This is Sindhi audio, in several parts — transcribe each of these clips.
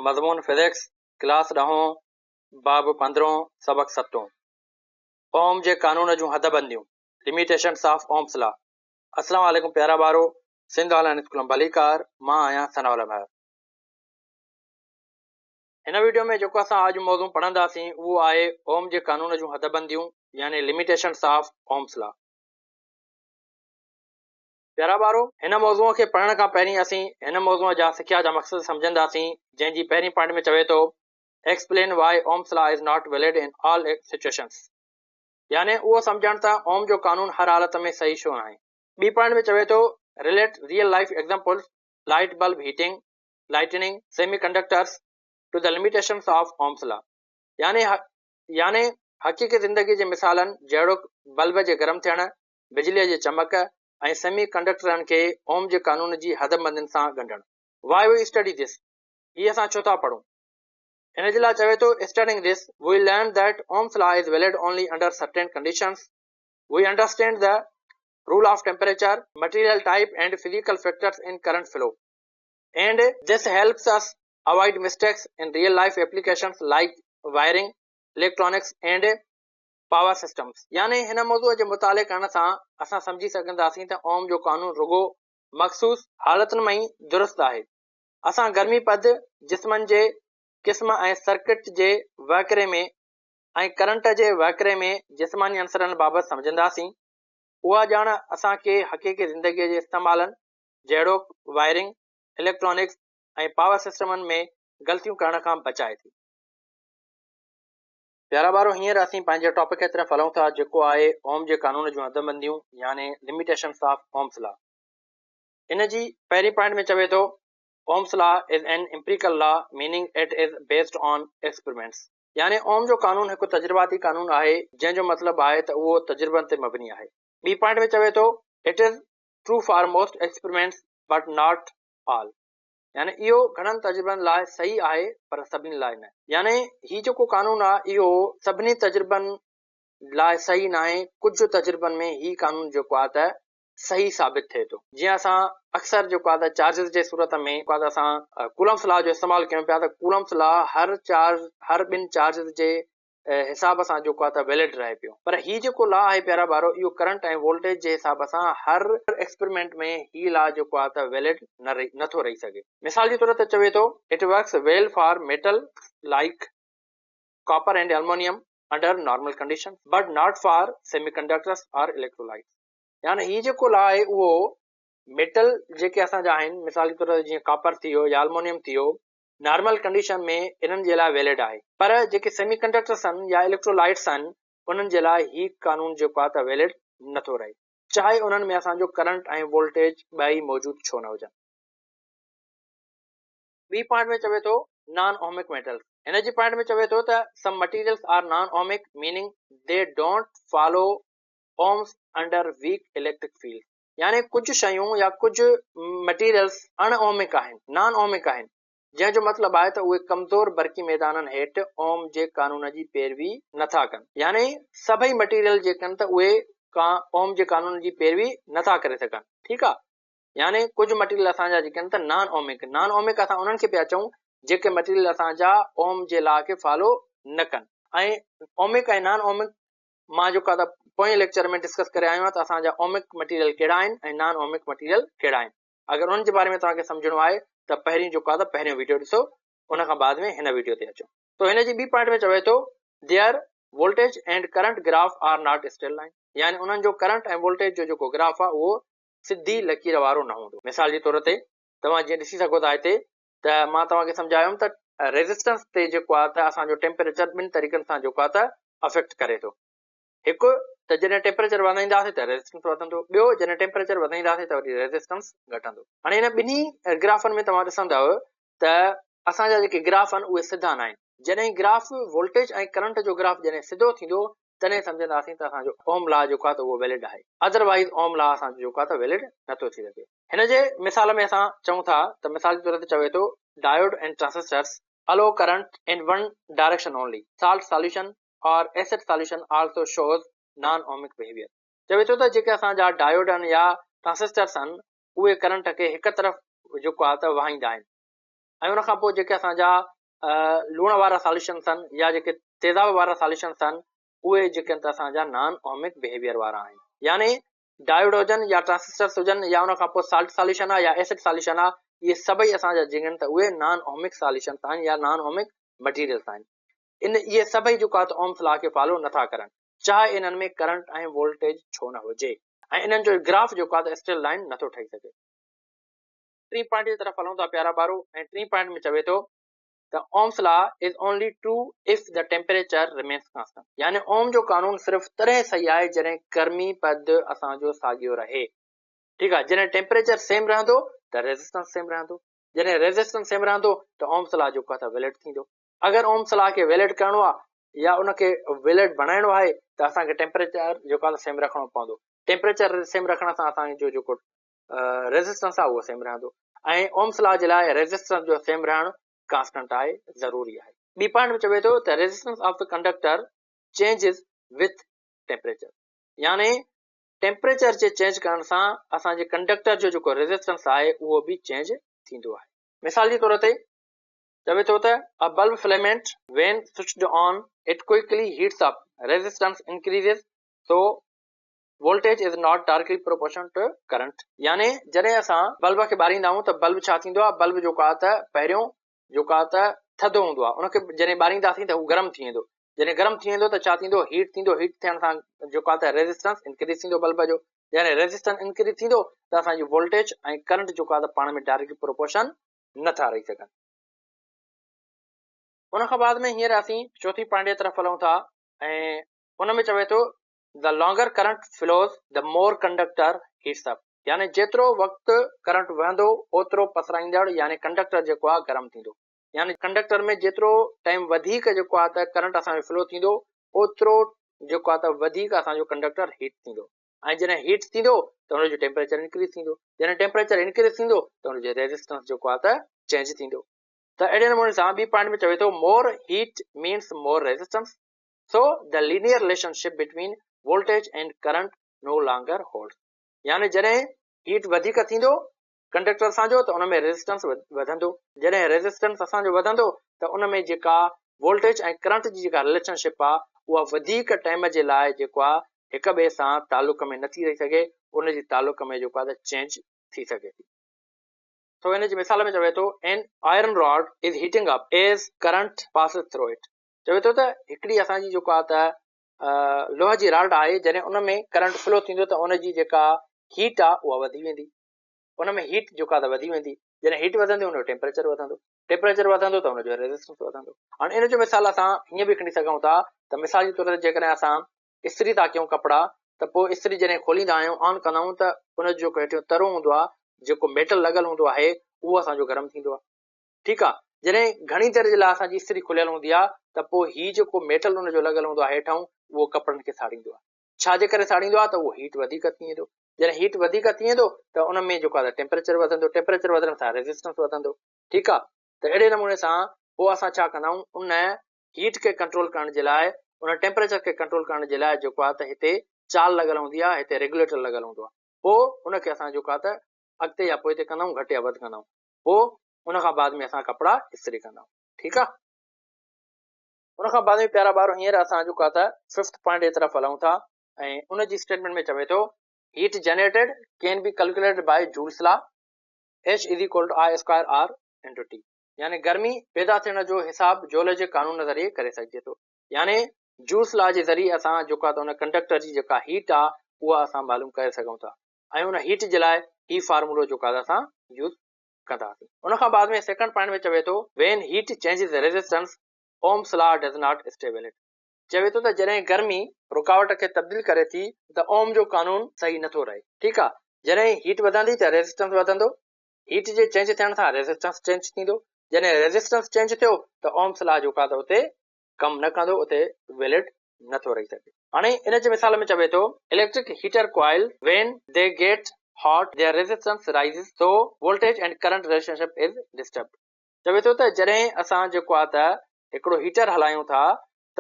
مضمون فزڪس، ڪلاس ڏهون، باب پندرهون، سبق ستون. اوم جي قانون جون حدبنديون، Limitations of Ohm's Law. السلام عليڪم پيارا ٻارو، سنڌ آن لائن اسڪول ۾ ڀليڪار، مان آهيان ثناء الله مهر. هن ويڊيو ۾ جيڪو اسان اڄ موضوع پڙهنداسين اهو آهي اوم جي قانون جون حدبنديون يعني Limitations of Ohm's Law. پيارا ٻارو! هن موضوع کي پڙهڻ کان پهرين اسين هن موضوع جا سکيا جا مقصد سمجهنداسين، جنهن جي پهرين پوائنٽ ۾ چوي ٿو، Explain why Ohm's law is not valid in all situations يعني اهو سمجهڻ ته اوم جو قانون هر حالت ۾ صحيح ڇو ناهي. ٻي پوائنٽ ۾ چوي ٿو، Relate real life examples، light bulb heating, lightning, semiconductors، to the limitations of Ohm's law يعني يعني حقيقي زندگي جي مثالن جهڙوڪ بلب جي گرم ٿيڻ، بجليء جي چمڪ ۽ سيمي ڪنڊڪٽرن کي اوم جي قانون جي حدبندين سان ڳنڍڻ. Why we study this؟ هي اسان ڇو ٿا پڙهون؟ ان جي لاء چوي ٿو، Studying this, we learn that Ohm's law is valid only under certain conditions. We understand the role of temperature, material type and physical factors in current flow and this helps us avoid mistakes in real life applications like wiring, electronics and power systems. يعني هن موضوع جي مطالعي ڪرڻ سان اسان سمجهي سگهنداسين ته اوم جو قانون رڳو مخصوص حالتن ۾ ئي درست آهي. اسان گرمي پد، جسمن جي قسم ۽ سرڪٽ جي وهڪري ۾ ۽ ڪرنٽ جي وهڪري ۾ جسماني عنصرن بابت سمجهنداسين. اها ڄاڻ اسان کي حقيقي زندگيء جي استعمالن جهڙوڪ وائرنگ، اليڪٽرانڪس ۽ پاور سسٽمن ۾ غلطيون ڪرڻ کان بچائي ٿي. پيارا ٻارو هينئر اسين پنهنجي ٽاپڪ طرف هلون ٿا جيڪو آهي اوم جي قانون جون حدبنديون يعني Limitations of Ohm's Law. ان جي پهرين پوائنٽ ۾ چوي ٿو Ohm's Law is an empirical law meaning it is based on experiments يعني اوم جو قانون هڪ تجرباتي قانون آهي جنهن جو مطلب آهي ته اهو تجربن تي مبني آهي. ٻي پوائنٽ ۾ چوي ٿو It is true for most experiments but not all. يعني اهو گهڻن تجربن لاء صحيح آهي پر سڀني لاء نه. يعني هي جيڪو قانون آهي اهو سڀني تجربن لاء صحيح ناهي، ڪجهه تجربن ۾ هي قانون جيڪو آهي ته صحيح ثابت ٿئي ٿو. جيئن اسان اڪثر جيڪو آهي ته چارجز جي صورت ۾ جيڪو آهي ته اسان ڪولمس لا جو استعمال ڪيون پيا ته ڪولمس لا هر چارج هر ٻن چارجز جي حساب سان جيڪو آهي ته ويلڊ رهي پيو پر هي جيڪو لا آهي پيارا ٻارو اهو ڪرنٽ ۽ وولٽيج جي حساب سان هر ايڪسپريمينٽ ۾ هي لا جيڪو آهي ته ويلڊ نه رهي نٿو رهي سگهي مثال جي طور تي چوي ٿو it works well for metal like copper and aluminium under normal condition but not for semiconductors or electrolytes يعني هي جيڪو لا آهي اهو ميٽل جيڪي اسان جا آهن مثال جي طور تي جيئن ڪاپر ٿي ويو يا المونيم ٿي ويو نارمل ڪنڊيشن ۾ انهن جي لاء ويلڊ آهي پر جيڪي سيمي ڪنڊڪٽرس آهن يا اليڪٽرولائٽس آهن انهن جي لاء هي قانون جيڪو آهي ته ويلڊ نٿو رهي چاهي انهن ۾ اسان جو ڪرنٽ ۽ وولٽيج ٻئي موجود ڇو نه هجن. ٻي پوائنٽ ۾ چوي ٿو نان اومڪ ميٽلز هن جي پوائنٽ ۾ چوي ٿو ته some materials are non ohmic meaning they don't follow Ohm's under weak electric field يعني ڪجهه شيون يا ڪجهه مٽيريلز اڻ اومڪ آهن، Non Ohmic، آهن، جنهن جو مطلب آهي ته اهي ڪمزور برقي ميدانن هيٺ اوم جي قانون جي پيروي نٿا ڪن. يعني سڀئي مٽيريل جيڪي آهن ته اهي اوم جي قانون جي پيروي نٿا ڪري سگهن. ٺيڪ آهي. يعني ڪجهه مٽيريل اسان جا جيڪي آهن ته نان اومڪ، Non Ohmic، اسان انهن کي پيا چئون جيڪي مٽيريل اسان جا اوم جي لا کي فالو نه ڪن. ۽ اومڪ ۽ نان اومڪ مان جيڪو آهي ته پوئين ليڪچر ۾ ڊسڪس ڪري آيو آهيان ته اسان جا اومڪ مٽيريل ڪهڙا آهن ۽ نان اومڪ مٽيريل ڪهڙا آهن اگر انهن جي باري ۾ توهان کي سمجهڻو آهي ته پهرين جيڪو آهي ته پهريون ويڊيو ڏسو ان کان بعد ۾ هن ويڊيو تي اچو تو هن جي ٻي پوائنٽ ۾ چوي ٿو their voltage and current graph are not straight line يعني انهن جو ڪرنٽ ۽ وولٽيج جو جيڪو گراف آهي اهو سڌي لڪير وارو نه هوندو مثال جي طور تي توهان جيئن ڏسي سگهو ٿا هتي ته مان توهان کي سمجهايم ته ريزسٽنس تي جيڪو آهي ته اسان جو ٽيمپريچر ٻن طريقن سان جيڪو آهي ته افيڪٽ ڪري ٿو. هڪ ته جڏهن ٽيمپريچر وڌائينداسين ته ريزسٽنس وڌندو، ٻيو جڏهن ٽيمپريچر وڌائينداسين ته وري ريزسٽنس گهٽندو. هاڻي هن ٻنهي گرافن ۾ توهان ڏسندؤ ته اسان جا جيڪي گراف آهن اهي سڌا ناهن. جڏهن گراف وولٽيج ۽ ڪرنٽ جو گراف جڏهن سڌو ٿيندو تڏهن سمجهنداسين ته اسان جو اوم لا جيڪو آهي ته اهو ويلڊ آهي. ادروائيز اوم لا اسان جو جيڪو آهي ته ويلڊ نٿو ٿي سگهي. هن جي مثال ۾ اسان چئون ٿا ته مثال جي طور تي چوي ٿو diode and transistors allow current in one direction only, salt solution or acid solution also shows non ohmic behaviour. چوي ٿو ته جيڪي اسان جا ڊايوڊ آهن يا ٽرانسسٽرس آهن اهي ڪرنٽ کي هڪ طرف جيڪو آهي ته وهائيندا آهن. ۽ ان کان پوء جيڪي اسان جا لوڻ وارا ساليوشنس آهن يا جيڪي تيزاب وارا ساليوشنس آهن اهي جيڪي آهن ته اسان جا نان اومڪ بهيويئر وارا آهن. يعني ڊائيوڊ هجن يا ٽرانسسٽرس هجن يا ان کان پوء سالٽ ساليوشن آهي يا ايسڊ ساليوشن آهي، اهي سڀئي اسان جا جيڪي آهن ته اهي نان اومڪ ساليوشنس آهن يا نان اومڪ مٽيريلس آهن. ان اهي سڀئي جيڪو آهي ته اومس لا کي فالو نٿا ڪرن، چاهي انهن ۾ ڪرنٽ ۽ وولٽيج ڇو نه هجي، ۽ انهن جو گراف جيڪو آهي ته اسٽريٽ لائن نٿو ٺهي سگهي. ٽين پوائنٽ جي طرف هلون ٿا پيارا ٻارو، ۽ ٽين پوائنٽ ۾ چوي ٿو ته Ohm's law is only true if the temperature remains constant، يعني اوم جو قانون صرف تڏهن صحيح آهي جڏهن گرمي پد اسان جو ساڳيو رهي. ٺيڪ آهي، جڏهن ٽيمپريچر سيم رهندو ته ريزسٽنس سيم رهندو، جڏهن ريزسٽنس سيم رهندو ته اومس لا جيڪو آهي ته ويلڊ ٿيندو. اگر اومس لا کي ويلڊ ڪرڻو آهي يا ان کي ويلڊ بڻائڻو آهي ته اسان کي ٽيمپريچر جيڪو آهي سيم رکڻو پوندو. ٽيمپريچر سيم رکڻ سان اسان جو جيڪو ريزسٽنس آهي اهو سيم رهندو، ۽ اومس لا جي لاء ريزسٽنس جو سيم رهڻ ڪانسٽنٽ آهي، ضروري آهي. ٻي پوائنٽ ۾ چوي ٿو ته resistance of the conductor changes with temperature, يعني ٽيمپريچر جي چينج ڪرڻ سان اسان جي ڪنڊڪٽر جو جيڪو ريزسٽنس آهي اهو به چينج ٿيندو آهي. مثال جي طور تي چوي ٿو ته a bulb filament when switched on it quickly heats up, resistance increases, so voltage is not directly proportional to current, يعني جڏهن اسان بلب کي ٻاريندا آهيون ته بلب ڇا ٿيندو آهي، بلب جيڪو آهي ته پهريون جيڪو آهي ته ٿڌو هوندو آهي، ان کي جڏهن ٻارينداسين ته هو گرم ٿي ويندو، جڏهن گرم ٿي ويندو ته ڇا ٿيندو، هيٽ ٿيندو، هيٽ ٿيڻ سان جيڪو آهي ته ريزسٽنس انڪريز ٿيندو بلب جو، يعني ريزسٽنس انڪريز ٿيندو ته اسان جي وولٽيج ۽ ڪرنٽ جيڪو آهي ته پاڻ ۾ ڊائريڪٽلي پروپورشن نٿا رهي سگهن. ان کان بعد ۾ هينئر اسين چوٿين پوائنٽ جي طرف هلون ٿا ۽ ان ۾ چوي ٿو The longer current flows, the more conductor heats up، يعني جيترو وقت ڪرنٽ وهندو اوترو پسرائيندڙ يعني ڪنڊڪٽر جيڪو آهي گرم ٿيندو. يعني ڪنڊڪٽر ۾ جيترو ٽائيم وڌيڪ جيڪو آهي ته ڪرنٽ اسان جو فلو ٿيندو اوترو جيڪو آهي ته وڌيڪ اسان جو ڪنڊڪٽر هيٽ ٿيندو، ۽ جڏهن هيٽ ٿيندو ته ان جو ٽيمپريچر انڪريز ٿيندو، جڏهن ٽيمپريچر انڪريز ٿيندو ته ان جو ريزسٽنس جيڪو آهي ته چينج ٿيندو. ته اهڙي نموني سان ٻي پوائنٽ ۾ چوي ٿو more heat means more resistance, So the linear relationship between voltage and current no longer holds. يعني جڏهن هيٽ وڌيڪ ٿيندو ڪنڊڪٽر اسان جو ته ان ۾ ريزسٽنس وڌندو، جڏهن ريزسٽنس اسان جو وڌندو ته ان ۾ جيڪا وولٽيج ۽ ڪرنٽ جي جيڪا رليشن شپ آ اها وڌيڪ ٽائيم جي لاء جيڪو آ هڪ ٻئي سان تعلق ۾ نٿي رهي سگهي، ان جي تعلق ۾ جيڪو آ ته چينج ٿي سگهي ٿي. سو ان جي مثال ۾ چوي ٿو an iron rod is heating up as current passes through it. چوي ٿو ته هڪڙي اسان جي جيڪو آهي ته لوهه جي راڊ آهي، جڏهن ان ۾ ڪرنٽ فلو ٿيندو ته ان جي جيڪا هيٽ آهي اها وڌي ويندي، ان ۾ هيٽ جيڪا ته وڌي ويندي، جڏهن هيٽ وڌندي ان جو ٽيمپريچر وڌندو، ٽيمپريچر وڌندو ته ان جو ريزسٽنس وڌندو. هاڻي ان جو مثال اسان هيئن به کڻي سگهون ٿا ته مثال جي طور تي جيڪڏهن اسان استري ٿا ڪيون ڪپڙا ته پوء استري جڏهن کوليندا آهيون آن ڪندا آهيون ته ان جو جيڪو هيٺيون ترو هوندو آهي جيڪو ميٽل لڳل هوندو آهي اهو اسان جو گرم ٿيندو آهي. ٺيڪ آ، جڏهن گهڻي دير جي لاء اسان جي استري کليل هوندي آ ته پوء هي جيڪو ميٽل ان جو لڳل هوندو آ هيٺئون اهو ڪپڙن کي ساڙيندو آ. ڇا جي ڪري ساڙيندو آ ته اهو هيٽ وڌيڪ ٿي ويندو. جڏهن هيٽ وڌيڪ ٿي ويندو ته ان ۾ جيڪو آ ته ٽيمپريچر وڌندو، ٽيمپريچر وڌڻ سان ريزسٽنس وڌندو. ٺيڪ آ، ته اهڙي نموني سان پوء اسان ڇا ڪندا آهيون ان هيٽ کي ڪنٽرول ڪرڻ جي لاء ان ٽيمپريچر کي ڪنٽرول ڪرڻ جي لاء جيڪو آ ته هتي چال لڳل هوندي آ، هتي ريگوليٽر لڳل هوندو آ. پوء ان کي اسان جيڪو آ ته اڳتي يا پوئتي ڪندا آهيون، گهٽ يا وڌ ڪندا آهيون. پوء ان کان بعد ۾ اسان ڪپڙا استري ڪندا آهيون. ٺيڪ آ. ان کان بعد ۾ پيارا ٻارو هينئر اسان جيڪو آ ته ففٿ پوائنٽ جي طرف هلون ٿا ۽ ان جي اسٽيٽمينٽ ۾ چوي ٿو heat generated can be calculated by Joule's law, H is equal to I square R into T, يعني گرمي پيدا ٿيڻ جو حساب جول جي قانون ذريعي ڪري سگهجي ٿو. يعني جولس لا جي ذريعي اسان جيڪو آ ته ان ڪنڊڪٽر جي جيڪا هيٽ آ اها اسان معلوم ڪري سگهون ٿا ۽ ان هيٽ جي لاء هي فارمولو جيڪو آ ته اسان يوز ڪنداسين. ان کان بعد ۾ سيڪنڊ پوائنٽ ۾ چوي ٿو When heat changes resistance, Ohm's law does not stay valid. چوي ٿو ته جڏهن گرمي رڪاوٽ کي تبديل ڪري ٿي ته اوم جو قانون صحيح نٿو رهي. ٺيڪ آ، جڏهن هيٽ وڌندي ته ريزسٽنس وڌندو، هيٽ جي چينج ٿيڻ سان ريزسٽنس چينج ٿيندو، جڏهن ريزسٽنس چينج ٿيو ته اومس لا جيڪو آ ته اتي ڪم نه ڪندو، اتي ويلڊ نٿو رهي سگهي. هاڻي ان جي مثال ۾ چوي ٿو electric heater coil when they get hot their resistance rises so voltage and current relationship is disturbed چوي ٿو ته جڏهن اسان جيڪو آ ته هڪڙو هيٽر هلايون ٿا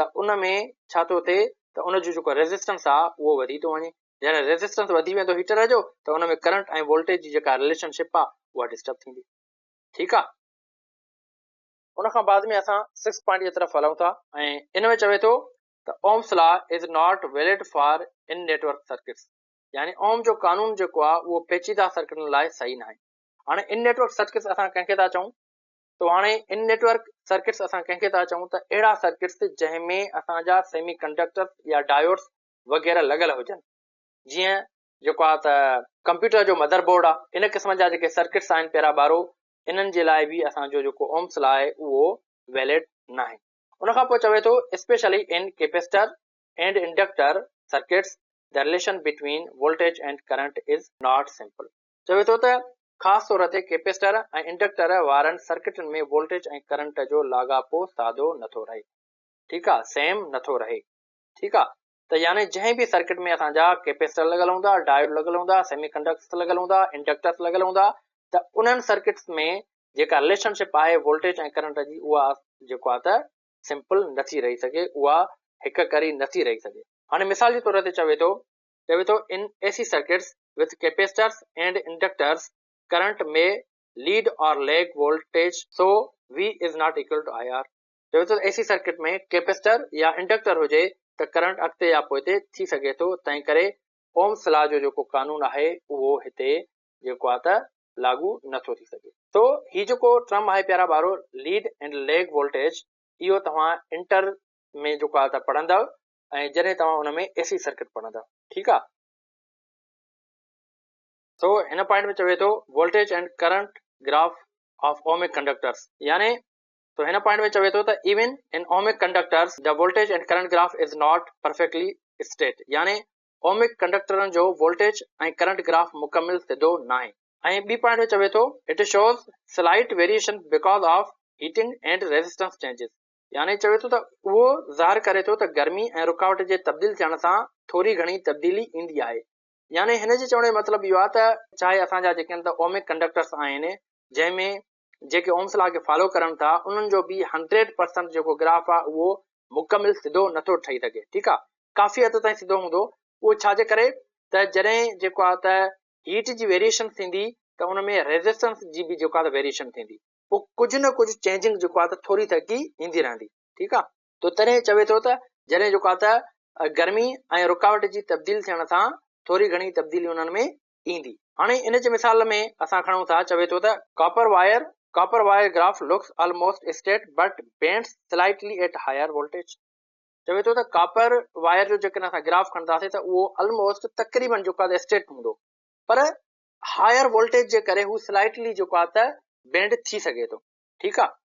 ته ان ۾ ڇا ٿو ٿئي ته ان جو جيڪو ريزسٽنس آ اهو وڌي ٿو وڃي، جڏهن ريزسٽنس وڌي ويندو هيٽر جو ته ان ۾ ڪرنٽ ۽ وولٽيج جي جيڪا رليشن شپ آ اها ڊسٽرب ٿيندي. ٺيڪ آ. ان کان بعد ۾ اسان سڪس پوائنٽ جي طرف هلون ٿا ۽ ان ۾ چوي ٿو ته Ohm's law is not valid for in network circuits يعني اوم جو قانون جيڪو آهي اهو پيچيده سرڪٽن لاء صحيح ناهي. هاڻي ان نيٽورڪ سرڪٽس اسان ڪنهن کي ٿا چئون؟ تو هاڻي ان نيٽورڪ سرڪٽس اسان ڪنهن کي ٿا چئون ته اهڙا سرڪٽس جنهن ۾ اسان جا سيمي ڪنڊڪٽرس يا ڊايوڊس وغيره لڳل هجن، جيئن جيڪو آهي ته ڪمپيوٽر جو مدر بورڊ آهي، ان قسم جا جيڪي سرڪٽس آهن پيارا ٻارو، انهن جي لاء به اسان جو جيڪو اومس لا آهي اهو ويلڊ ناهي. ان کان پوء چوي ٿو specially in capacitor and inductor circuits the relation between voltage and current is not simple. چوي ٿو ته خاص طور تي ڪيپيسٽر ۽ انڊڪٽر وارن سرڪٽن ۾ وولٽيج ۽ ڪرنٽ جو لاڳاپو سادو نٿو رهي، ٺيڪ آهي، سيم نٿو رهي، ٺيڪ آهي. ته يعني جنهن به سرڪٽ ۾ اسان جا ڪيپيسٽر لڳل هوندا، ڊائوڊ لڳل هوندا، سيمي ڪنڊڪٽرس لڳل هوندا، انڊڪٽرس لڳل هوندا ته انهن سرڪٽس ۾ جيڪا رليشن شپ آهي وولٽيج ۽ ڪرنٽ جي اها جيڪو آهي ته سمپل نٿي رهي سگهي، اها هڪ ڪري نٿي رهي سگهي. هاڻي مثال جي طور تي چوي ٿو چوي ٿو in A C circuits with capacitors and inductors current may lead or lag voltage so V is not equal to I R. چوي ٿو ته اي سي سرڪٽ ۾ ڪيپيسٽر يا انڊڪٽر هجي ته ڪرنٽ اڳتي يا پوئتي ٿي سگهي ٿو، تنهن ڪري اومس لا جو جيڪو قانون آهي اهو هتي جيڪو آهي ته لاڳو نه ٿو ٿي سگهي. سو هي جيڪو ٽرم آهي پيارا ٻارو ليڊ اينڊ ليگ وولٽيج اهو توهان انٽر ۾ جيڪو آهي ته پڙهندؤ ۽ جڏهن توهان ان ۾ اي سي سرڪٽ پڙهندؤ ٺيڪ آهي. سو هن پوائنٽ ۾ چوي ٿو voltage and current graph of ohmic conductors يعني سو هن پوائنٽ ۾ چوي ٿو ته even in ohmic conductors the voltage and current graph is not perfectly straight يعني اومڪ ڪنڊڪٽرن جو وولٽيج ۽ ڪرنٽ گراف مڪمل سڌو ناهي. ۽ ٻي پوائنٽ ۾ چوي ٿو it shows slight variation because of heating and resistance changes يعني چوي ٿو ته اهو ظاهر ڪري ٿو ته گرمي ۽ رڪاوٽ جي تبديل ٿيڻ سان ٿوري گهڻي تبديلي ايندي آهي يعني هن جي چوڻ جو مطلب اهو آهي ته چاهي اسان جا جيڪي ته اومڪ ڪنڊڪٽرس آهن جنهن ۾ جيڪي اومس لا کي فالو ڪرن ٿا انهن جو به هنڊريڊ پرسنٽ جيڪو گراف آهي اهو مڪمل سڌو نٿو ٺهي سگهي ٺيڪ آهي ڪافي حد تائين سڌو هوندو اهو ڇا جي ڪري ته جڏهن جيڪو آهي ته هيٽ جي ويريشن ٿيندي ته ان ۾ ريزسٽنس جي به جيڪو آهي ته ويريشن ٿيندي پوء ڪجهه نه ڪجهه چينجنگ جيڪو آهي ته ٿوري ٿڪي ايندي رهندي ٺيڪ آهي تو تڏهن چوي ٿو ته جڏهن جيڪو آهي ته گرمي ۽ رڪاوٽ جي تبديل ٿيڻ سان ٿوري گهڻي تبديلي انهن ۾ ايندي. هاڻي ان جي مثال ۾ اسان کڻون ٿا، چوي ٿو ته copper wire, Copper wire graph looks almost straight but bends slightly at higher voltage. چوي ٿو ته ڪاپر وائر جو جيڪڏهن اسان گراف کڻنداسين ته اهو الموسٽ تقريبن جيڪو آهي اسٽريٽ هوندو پر هائر وولٽيج جي ڪري هو سلائٽلي جيڪو آهي ته بينڊ ٿي سگهي ٿو. ٺيڪ آهي.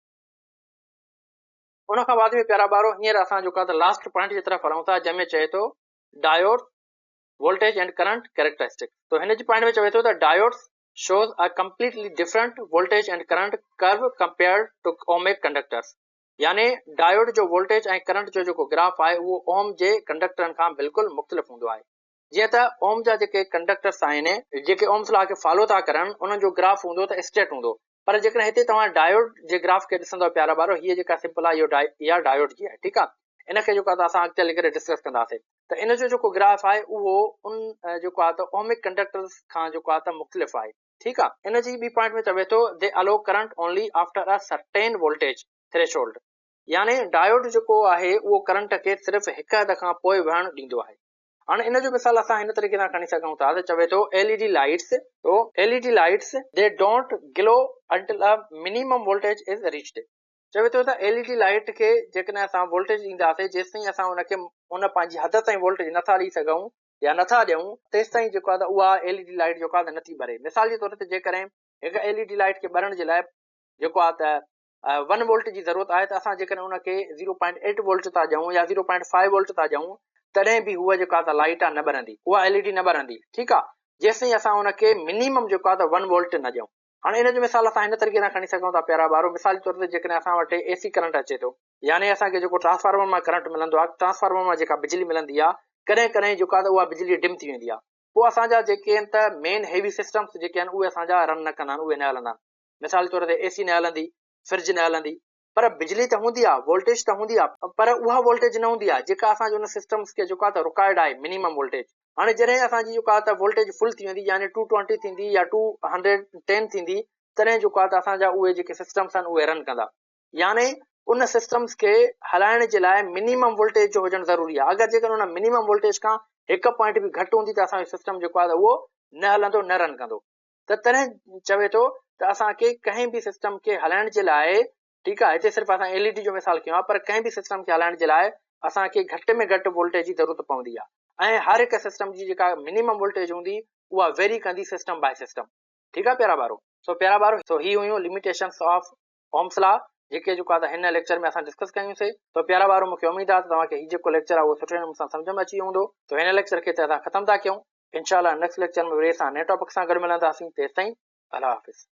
ان کان بعد ۾ پيارا ٻارو هينئر اسان جيڪو آهي ته لاسٽ پوائنٽ جي طرف هلون ٿا جنهن ۾ چئي ٿو diode voltage and current characteristic تو هن جي پوائنٽ ۾ چوي ٿو ته diodes shows a completely different voltage and current curve compared to ohmic conductors يعني ڊائيوڊ جو وولٽيج ۽ ڪرنٽ جو جيڪو گراف آهي اهو اوم جي ڪنڊڪٽرن کان بلڪل مختلف هوندو آهي جيئن ته اوم جا جيڪي ڪنڊڪٽرس آهن جيڪي اومس لا کي فالو ٿا ڪرن انهن جو گراف هوندو ته اسٽريٽ هوندو پر جيڪڏهن هتي توهان ڊائيوڊ جي گراف کي ڏسندو پيارا ٻارو هيء جيڪا سمپل آهي اها ڊائيوڊ جي آهي ٺيڪ آهي ان کي جيڪو آهي اسان اڳتي هلي ڪري ڊسڪس ڪنداسين ته ان جو جيڪو گراف آهي اهو ان جيڪو آهي ته اومڪ ڪنڊڪٽرز کان جيڪو آهي ته مختلف آهي ٺيڪ آهي ان جي ٻي پوائنٽ ۾ چوي ٿو they allow current only after a certain voltage threshold يعني ڊائيوڊ جيڪو آهي اهو ڪرنٽ کي صرف هڪ حد کان پوء وهڻ ڏيندو آهي هاڻي ان جو مثال اسان هن طريقي سان کڻي سگهون ٿا ته چوي ٿو ايل اي ڊي لائٽس تو L E D lights they don't glow until a minimum voltage is reached چوي ٿو ته ايل اي ڊي لائيٽ کي جيڪڏهن اسان وولٽيج ڏينداسين جيستائين اسان ان کي ان پنهنجي حد تائين وولٽيج نٿا ڏئي سگهون يا نٿا ڏيون تيستائين جيڪو آهي ته اها ايل اي ڊي لائيٽ جيڪو آهي ته نٿي ٻري مثال جي طور تي جيڪڏهن هڪ ايل اي ڊي لائيٽ کي ٻرڻ جي لاء جيڪو آهي ته ون وولٽ جي ضرورت آهي ته اسان جيڪڏهن ان کي زيرو پوائنٽ ايٽ وولٽ ٿا ڏيون يا زيرو پوائنٽ فائيو وولٽ ٿا ڏيون تڏهن به هوء جيڪا آهي ته لائيٽ آهي نه ٻرندي اها ايل اي ڊي نه ٻرندي ٺيڪ آهي جيستائين اسان ان کي منيمم جيڪو آهي ته ون وولٽ نه ڏيون هاڻي ان جو مثال اسان هن طريقي سان کڻي سگهون ٿا پيارا ٻارو مثال جي طور تي جيڪڏهن اسان وٽ اي سي ڪرنٽ اچي ٿو يعني اسان کي جيڪو ٽرانسفارمر مان ڪرنٽ ملندو آهي ٽرانسفارمر مان جيڪا بجلي ملندي آهي ڪڏهن ڪڏهن جيڪو آهي ته اها بجلي ڊم ٿي ويندي آهي پوء اسان جا جيڪي آهن ته مين هيوي سسٽمس جيڪي آهن اهي اسان جا رن نه ڪندا آهن اهي نه هلندا آهن مثال جي طور تي اي سي نه هلندي فرج نه هلندي پر بجلي ته هوندي آ، وولٽيج ته هوندي آ، پر اها وولٽيج نه هوندي آ، جيڪا اسان جي ان سسٽمز کي جيڪو آ ته رڪوائرڊ آهي منيمم وولٽيج. هاڻي جڏهن اسان جي جيڪو آ ته وولٽيج فل ٿي ويندي يعني ٽو ٽوئنٽي ٿيندي يا 210 ٿيندي تڏهن جيڪو آ ته اسان جا اهي جيڪي سسٽمز آهن اهي رن ڪندا. يعني ان سسٽمز کي هلائڻ جي لاء منيمم وولٽيج جو هجڻ ضروري آهي. اگر جيڪڏهن ان منيمم وولٽيج کان هڪ پوائنٽ به گهٽ هوندي ته اسان جو سسٽم جيڪو آهي اهو نه هلندو، نه رن ڪندو. ته تڏهن چوي ٿو ته اسان کي ڪنهن به سسٽم کي هلائڻ جي لاء، ٺيڪ آهي، هتي صرف اسان ايل اي ڊي جو مثال کنيو آهي، پر ڪنهن به سسٽم کي هلائڻ جي لاء اسان کي گهٽ ۾ گهٽ وولٽيج جي ضرورت پوندي آهي ۽ هر هڪ سسٽم جي جيڪا منيمم وولٽيج هوندي اها ويري ڪندي سسٽم باء سسٽم. ٺيڪ آهي پيارا ٻارو. سو پيارا ٻارو، سو هي هيون لميٽيشنس آف اومس لا جيڪي جيڪو آهي ته هن ليڪچر ۾ اسان ڊسڪس ڪيون سي. ته پيارا ٻارو مونکي اميد آهي ته توهان کي هي جيڪو ليڪچر آهي اهو سٺي نموني سان سمجهه ۾ اچي ويو هوندو. ته هن ليڪچر کي هتي اسان ختم ٿا ڪيون. انشاء الله نيڪسٽ ليڪچر ۾ وري اسان نئين ٽاپڪ سان گڏ ملنداسين. تيستائين الله حافظ.